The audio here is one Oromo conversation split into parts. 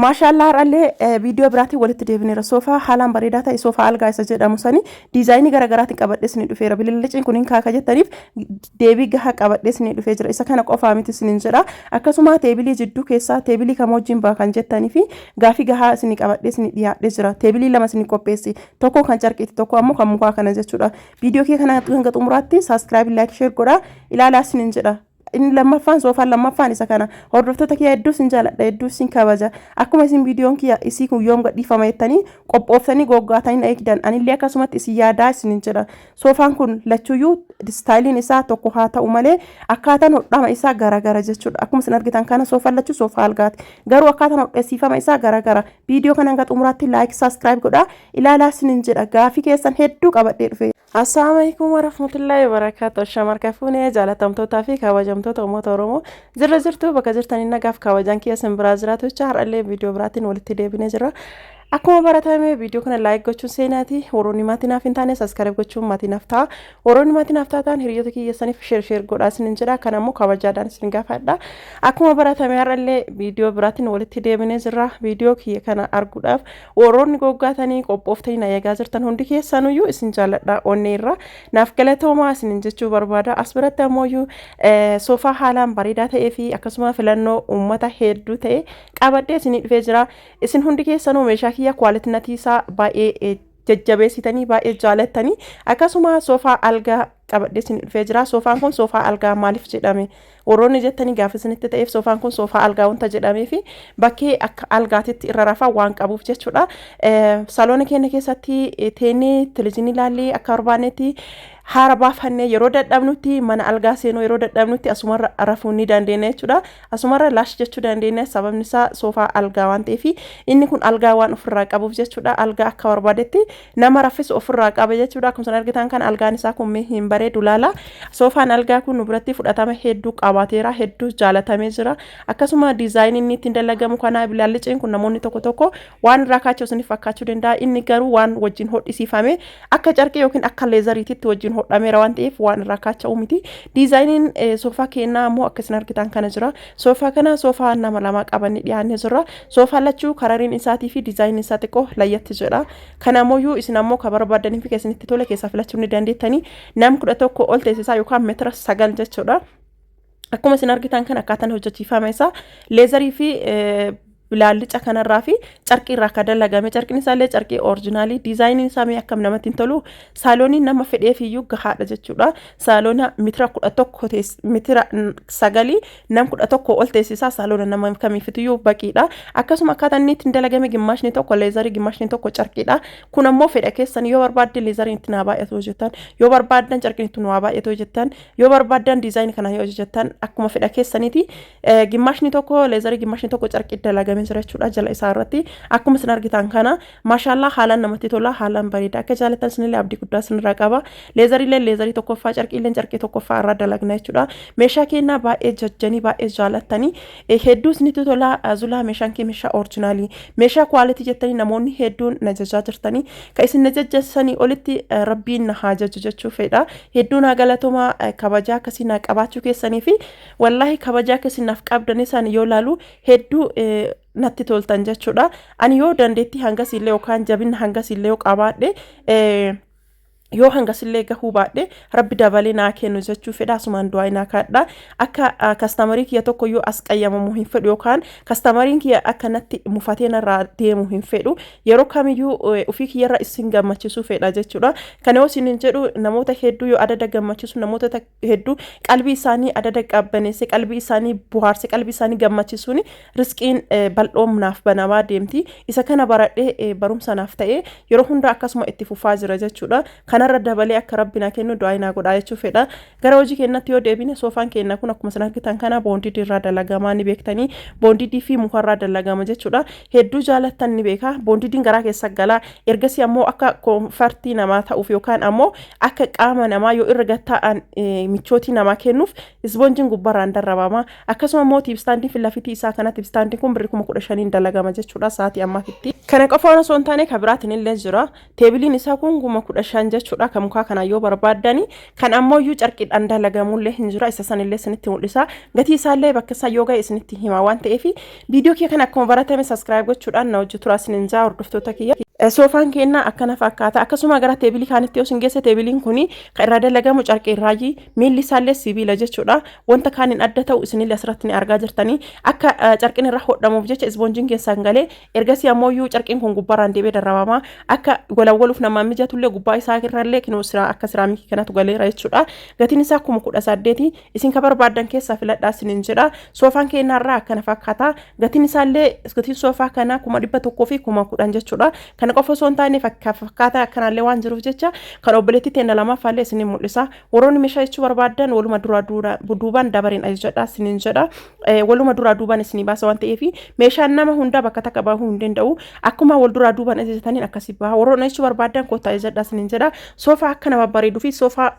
Maashaallah, har'allee viidiyoo biraatiin walitti deebineera. Soofaa haalaan bareedaa ta'e, soofaa algaa isa jedhamu sani diizaayinii garaagaraatiin qabadhee isinii dhufeera. Bilillicin kun hin kaaka jettaniif deebii gahaa qabadhee isinii dhufee jira. Isa kana qofaa miti isiniin jedha. Akkasuma teebilii jidduu keessaa teebilii kam wajjin ba'a kan jettanii fi gaafii gahaa isinii qabadhee isinii dhiyaadhee jira. Teebilii lama isinii qopheessi. Tokko kan carqiiti, tokko ammoo kan mukaa kana jechuudha. Viidiyoo kee kana hanga xumuraatti subscribe, like, share godhaa ilaalaa isiniin jedha. Inni lammaffaan, soofaan lammaffaan isa kana. Hordoftoota kiyya, hedduu isin jaaladha, hedduu isin kabaja. Akkuma isin viidiyoon kiyya isii kun yoom gadhiifama jettanii qophooftanii goggaatanii na eegdan, anillee akkasumatti isin yaadaa isinin jedha. Soofaan kun lachuyyuu istaayiliin isaa tokko haa ta'u malee, akkaataan hodhama isaa garagara jechuudha. Akkuma isin argitan kana, soofaan lachuu soofaa algaati, garuu akkaataan hodhesiifama isaa garagara. Viidiyoo kana hanga xumuraatti like, subscribe godhaa ilaalaa isinin jedha. Gaafii keessan hedduu qabadhee dhufe. Assalaamu alaikum warahmatullahi wabarakatuh. Shamarka fuunee, jaalatamtootaa fi kabajamtoota uummata Oromoo, jirra jirtu? Bakka jirtanii nagaaf kabajaan kiyya isin biraa jiraatu jecha, har'allee viidiyoo biraatiin walitti deebinee jira. Akkuma baratame viidiyoo kana like gochuun seenaati. Warroonni maatii naaf hin taane subscribe gochuun maatii naaf ta'a. Warroonni maatii naaf taatan hiriyoota kiyyessaniif share share godhaa isinin jedha. Kana immoo kabajaadhaan isin gaafadha. Akkuma baratame har'allee viidiyoo biraatiin walitti deebinee jirra. Viidiyoo kiyya kana arguudhaaf warroonni goggaatanii qophooftanii na eegaa jirtan hundi keessanuyyuu isin jaalladha, onnee irra naaf galatoomaa isinin jechuu barbaada. As biratti ammoo soofaa haalaan bareedaa ta'ee fi akkasuma filannoo uummata hedduu ta'e qabadhee isinii dhufee jira. Isin hundi keessanuu meeshaa kiyya quality isaa baay'ee jajjabeessitanii, baay'ee jaalattanii, akkasuma soofaa algaa qabadhee isin dhufee jira. Soofaan kun soofaa algaa maaliif jedhame warroonni jettanii gaafa isinitti ta'eef, soofaan kun soofaa algaa wanta jedhamee fi bakkee akka algaatitti irra rafaa waan qabuuf jechuudha. Saloona keenya keessatti teennee televizyiinii ilaallee, akka barbaannetti haara baafannee, yeroo dadhabnutti mana algaa seenuu yeroo dadhabnutti asumarra rafuu ni dandeenya jechuudha. Asumarra laash jechuu dandeenya, sababni isaa soofaa algaa waan ta'eef, inni kun algaa waan ofirraa qabuuf jechuudha. Algaa akka barbaadetti nama raffisu ofirraa qaba jechuudha. Akkuma isin argitan kan algaan isaa kun mee hin bareedu, laala. Soofaan algaa kun nu biratti fudhatama hedduu qabaateera, hedduu jaalatamee jira. Akkasuma diizaayiniin inni ittiin dalagamu kana bilaalliceen kun namoonni tokko tokko waan irraa kaachuu isiniif fakkaachuu danda'a. Inni garuu waan wajjin hodhisiifame, akka carqii yookiin akka leatheriititti wajjin hodhameera waan ta'eef, waan irraa kaacha'u miti. Diizaayiniin soofaa keenyaa ammoo akka isin argitan kana jira. Soofaa kana soofaa nama lama qabannee dhiyaannee jirra. Soofaa lachuu karariin isaatii fi diizaayiniin isaa xiqqoo layyatti jedha. Kana ammoo isin ammoo kan barbaadanii fi keessanitti tole keessaa filachuu ni dandeettanii. Nam 11 ol teessisaa yookaan meetira 9 jechuudha. Akkuma isin argitan kan akkaataan hojjechiifama isaa leatherii fi bilaallica kanarraa fi carqii irraa akka dalagame, carqiin isaallee carqii originalii. Diizaayiniin isaa mee akkam namatti hin tolu? Saalooniin nama fedheef iyyuu gahaadha jechuudha. Saaloona meetira 11, meetira 9, nam 11 ol teessisaa, saaloona nama kamiifitiyyuu baqiidha. Akkasuma akkaataa inni ittiin dalagame gimmaashni tokko leatherii, gimmaashni tokko carqiidha. Kun ammoo fedha keessan, yoo barbaadde leatheriin itti naa baay'atu hojjettan, yoo barbaaddan carqiin itti naa baay'atu hojjettan, yoo barbaaddan diizaayinii kana yoo hojjettan, akkuma fedha keessaniiti. Gimmaashni tokko leatherii, gimmaashni tokko carqii dalagamee jira jechuudha jala isaa irratti. Akkuma isin argitan kana, maashaallaa, haalaan namatti tola, haalaan bareeda. Akka jaalatan isinillee abdii guddaa isinirraa qaba. Leatheriillee leatherii tokkoffaa, carqiillee carqii tokkoffaa irraa dalagna jechuudha. Meeshaa kennaa baay'ee jajjanii, baay'ee jaalattanii, hedduu isinitti tola. Zulaa, meeshaan kee meeshaa originalii, meeshaa quality jettanii namoonni hedduun na jajaa jirtanii, kan isin na jajjasanii olitti rabbiin na haa jaju jechuu fedha. Hedduu naa galatomaa, kabajaa akkasii naa qabaachuu keessanii fi wallaahi kabajaa akkasii naaf qabdanii isaan yoo laalu hedduu natti toltan jechuudha. Ani yoo dandeettii hangasillee yookaan jabina hangasillee yoo qabaadhe, yoo hangasillee gahuu baadhe, rabbi dabalee naa kennu jechuu fedha. Asumaan du'aa naa kadha. Akka customerii kiyya tokko yoo as qayyamamu hin fedhu, yookaan customeriin kiyya akka natti mufatee narraa deemu hin fedhu. Yeroo kamiyyuu ofii kiyyarra isin gammachisuu fedha jechuudha. Kana yoo isin jedhu, namoota hedduu yoo adada gammachiisu, namoota hedduu qalbii isaanii adada qabbaneesse, qalbii isaanii bohaarse, qalbii isaanii gammachisuun risqiin bal'oom naaf banamaa deemti. Isa kana baradhee barumsa naaf ta'e yeroo hunda akkasuma itti fufaa jira jechuudha. Kanarra dabalee akka rabbi naa kennu du'aa naa godhaa jechuu fedha. Gara hojii keenyatti yoo deebine, soofaan keenya kun akkuma isin argitan kana bondedii irraa dalagamaa ni beektanii, bondedii fi mukarraa dalagama jechuudha. Hedduu jaalattan ni beeka. Bondediin garaa keessa galaa, ergasii ammoo akka comfortii namaa ta'uuf yookaan ammoo akka qaama namaa yoo irra gatta'an michootii namaa kennuuf isboonjiin gubbarraan darrabama. Akkasuma immoo TV standiin filafitii isaa kana, TV standiin kun birrii 15,000n dalagama jechuudha sa'aatii ammaatitti. Kana qofa osoo hin taane kan biraatiin illee jira. Tableiin isaa kun 15,000 jechuudha. jechuudha. Kan mukaa kanaa yoo barbaaddani kan ammoo iyyuu carqiidhaan dalagamullee hin jira. Isa sanillee isinitti mul'isa. Gatii isaallee bakka isaa yoo ga'e isinitti hima waan ta'eef viidiyoo kiyya kana akkuma baratame subscribe gochuudhaan na hojii turaa isinin jaa hordoftoota kiyya. Soofaan keenya akkana fakkaata. Akkasuma gara teebilii kaanitti yoo isin geesse, teebiliin kun kan irraa dalagamu carqii irraayi. Miilli isaallee sibiila jechuudha. Wanta kaaniin adda ta'u isinillee asirratti ni argaa jirtanii. Akka carqiin irra hodhamuuf jecha isboonjiin keessaan galee, ergasii ammoo iyyuu carqiin kun gubbaarraan deebi'ee darrabama. Akka walawwaluuf namaan mijatullee gubbaa isaa irrallee kinoo akka siraamikii kanatu galeera jechuudha. Gatiin isaa 18,000. Isin ka barbaaddan keessaa filadhaa isiniin jedha. Soofaan keenyarraa akkana fakkaata. Gatiin isaallee, gatiin soofaa kanaa 110,000 jechuudha. Kana qofa osoo hin taane fakkaataa akkanaallee waan jiruuf jecha kan obboleettii teenya lamaffaallee isiniin mul'isa. Warroonni meeshaa jechuu barbaaddan waluma duraa duubaan dabareen ajajadha isiniin jedha. Waluma duraa duubaan isinii baasa waan ta'eef meeshaan nama hundaa bakka takka bahuu hin danda'u. Akkuma wal duraa duubaan ajajataniin akkasii baha. Warroonni jechuu barbaaddan kottaa ajajadha isiniin jedha. Soofaa akkana babbareeduu fi soofaa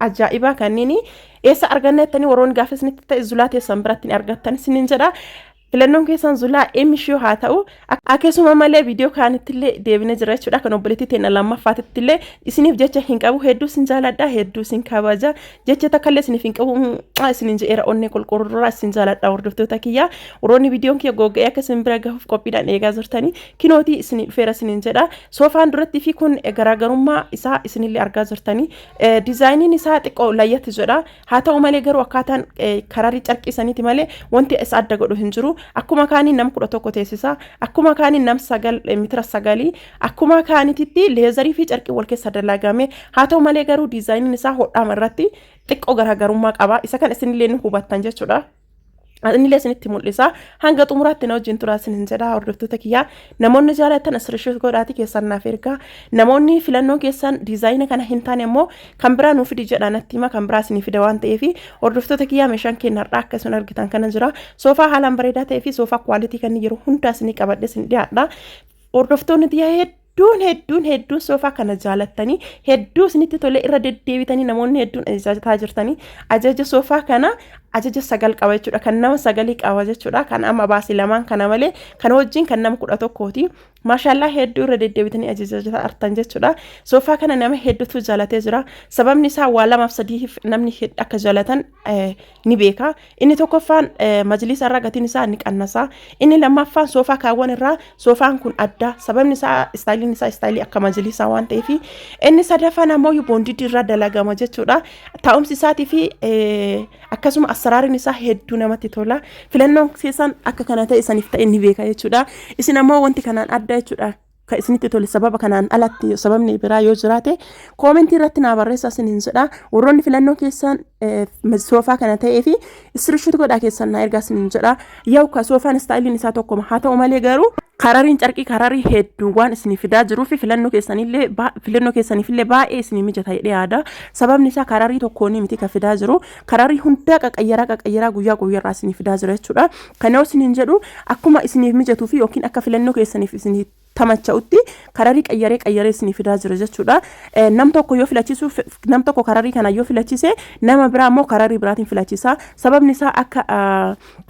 ajaa'ibaa kanneen eessa arganna jettanii warroonni gaafa isinitti ta'e, Zulaa teessan biratti ni argattan isiniin jedha. Filannoon keessan Zulaa emishoo haa ta'u. Akkasuma malee viidiyoo kaanitti illee deebinee jira jechuudha. Kan obboleettii teenya lammaffaatitti illee isiniif jecha hin qabu. Hedduu isin jaaladha. Hedduu isin kabaja. Jecha takka illee isiniif hin qabu. Isinin je'eera, onnee qulqulluurraa isin jaaladha hordoftoota kiyya. Warroonni viidiyoon kiyya gogga'ee akka isin bira gahuuf qophiidhaan eegaa jirtanii, kinootii isinii dhufeera isinin jedha. Soofaan duratti fi kun garaagarummaa isaa isinillee argaa jirtanii. Diizaayiniin isaa xiqqoo layyatti jedha. Haa ta'u malee garuu akkaataan kararii carqii saniiti malee wanti isa adda godhu hin jiru. Akkuma kaaniin nama 11 teessisa. Akkuma kaaniin nama 9, mitira 9. Akkuma kaanititti leezarii fi carqii wal keessa dalagame. Haa ta'u malee garuu diizaayiniin isaa hodhaama irratti xiqqoo garaagarummaa qaba. Isa kan isinillee ni hubattan jechuudha. Innillee isinitti mul'isa. Hanga xumuraatti na wajjin turaa isinin jedha hordoftoota kiyyaa. Namoonni jaalatan screenshot godhaati keessan naaf ergaa. Namoonni filannoon keessan diizaayina kana hin taane immoo kan biraa nuuf fidi jedha natti hima, kan biraa isinii fida waan ta'eef, hordoftoota kiyyaa, meeshaan keenya har'aa akka isin argitan kana jira. Soofaa haalaan bareedaa ta'ee fi soofaa quality kan yeroo hundaa isinii qabadhe isin dhiyaadha. Hordoftoonni tiyyaa hedduun hedduun hedduun soofaa kana jaalattanii, hedduu isinitti tole, irra deddeebitanii namoonni hedduun ajajataa jirtanii. Ajaja soofaa kana ajaja sagal qaba jechuudha. Kan nama sagalii qaba jechuudha. Kan amma baasii lamaan kana malee kan wajjin kan nama 11ti. Maashaallaa, hedduu irra deddeebitanii ajajataa artan jechuudha. Soofaa kana nama hedduutu jaalatee jira. Sababni isaa waa lamaaf sadiif namni akka jaalatan ni beeka. Inni tokkoffaan majlisa irraa gatiin isaa ni qannasa. Inni lammaffaan soofaa kaawwan irraa soofaan kun adda. Sababni isaa istaayiliin isaa istaayilii akka majlisaa waan ta'eef. Inni sadaffaan ammoo bonded irraa dalagama jechuudha. Taa'umsi isaatii fi akkasuma assaraariin isaa hedduu namatti tola. Filannoon keessan akka kana ta'e isaniif ta'e ni beeka jechuudha. Isin ammoo wanti kanaan adda jechuudha. Kan isinitti tole sababa kanaan alatti sababni biraa yoo jiraate koomentii irratti naa barreessaa isiniin jedha. Warroonni filannoo keessan soofaa kana ta'ee fi screenshot godhaa keessan naa ergaa isiniin jedha. Yoo ka soofaan istaayiliin isaa tokkoma, haa ta'u malee garuu karariin carqii kararii hedduu waan isinii fidaa jiruu fi filannoo keessaniifillee baay'ee isinii mijata jedhee yaada. Sababni isaa kararii tokkoon miti kan fidaa jiru, kararii hundaa qaqayyaraa qaqayyaraa guyyaa guyyaarraa isinii fidaa jira jechuudha. Kana isiniin jedhu akkuma isiniif mijatuu fi yookiin akka filannoo keessaniif isinii tamacha'utti kararii qayyaree qayyaree isinii fidaa jira jechuudha. Nam tokko yoo filachiisu, nam tokko kararii kana yoo filachise, nama biraa immoo kararii biraatiin filachisa. Sababni isaa akka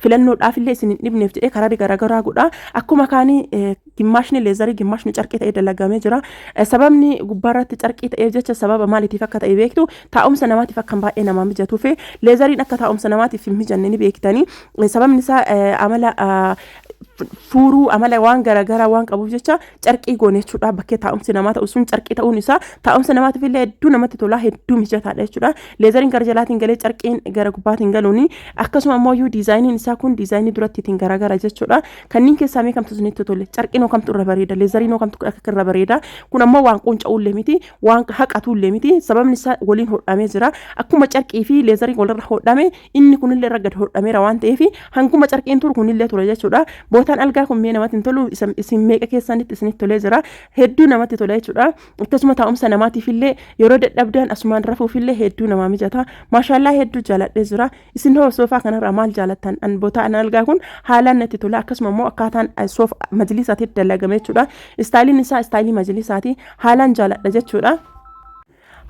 filannoodhaaf illee isin hin dhibneef jedhee kararii garaagaraa godha. Akkuma kaanii gimmaashni leezarii, gimmaashni carqii ta'ee dalagamee jira. Sababni gubbaarratti carqii ta'eef jecha sababa maaliitiif akka ta'e beektu? Taa'umsa namaatiif akka baay'ee namaa mijatuuf. Leezariin akka taa'umsa namaatiif hin mijanne ni beektanii. Sababni isaa amala fuuruu, amala waan garaagaraa waan qabuuf jecha carqii goone jechuudha. Bakkee taa'umsi namaa ta'u sun carqii ta'uun isaa taa'umsa namaatiif illee hedduu namatti tola, hedduu mijataadha jechuudha. Leezariin gara jalaatiin galee carqiin gara gubbaatiin galuuni, akkasuma immoo iyyuu diizaayiniin isaa kun diizaayinii durattiitiin garaagara jechuudha. Kanneen keessaa mee kamtu isinitti tole? Carqiin hoo kamtu irra bareeda? Leezariin hoo kamtu akka irra bareeda? Kun ammoo waan qunca'ullee miti, waan haqatullee miti. Sababni isaa waliin hodhamee jira. Akkuma carqii fi leezariin walirra hodhame, inni kunillee irra gad hodhameera waan ta'eef hanguma carqiin turu kunillee ture jechuudha. Bootaan algaa kun mee namatti hin tolu? Isin meeqa keessanitti isinitti tolee jira? Hedduu namatti tola jechuudha. Akkasuma taa'umsa namaatiif illee, yeroo dadhabdan asumaan rafuuf illee hedduu namaa mijata. Maashaallaa, hedduu jaaladhee jira. Isin hoo soofaa kanarraa maal jaalattan? An bootaan algaa kun haalaan natti tola. Akkasuma immoo akkaataan soofa majlisaatti dalagame jechuudha. Istaayiliin isaa istaayilii majlisaati. Haalaan jaaladha jechuudha.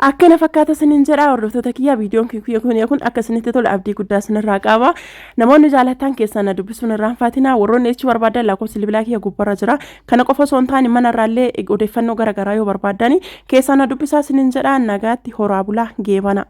Akkana fakkaata isiniin jedha hordoftoota kiyya viidiyoon kiyya kun akka isinitti tole abdii guddaa isinirraa qaba. Namoonni jaalatan keessan na dubbisuun irraanfatina warroonni jechuu barbaadan lakkoofsi bilbilaa kiyya gubbarra jira. Kana qofa osoo hin taane manarraallee odeeffannoo garaagaraa yoo barbaadan keessan na dubbisaa isiniin jedha nagaatti horaa bulaa geebana.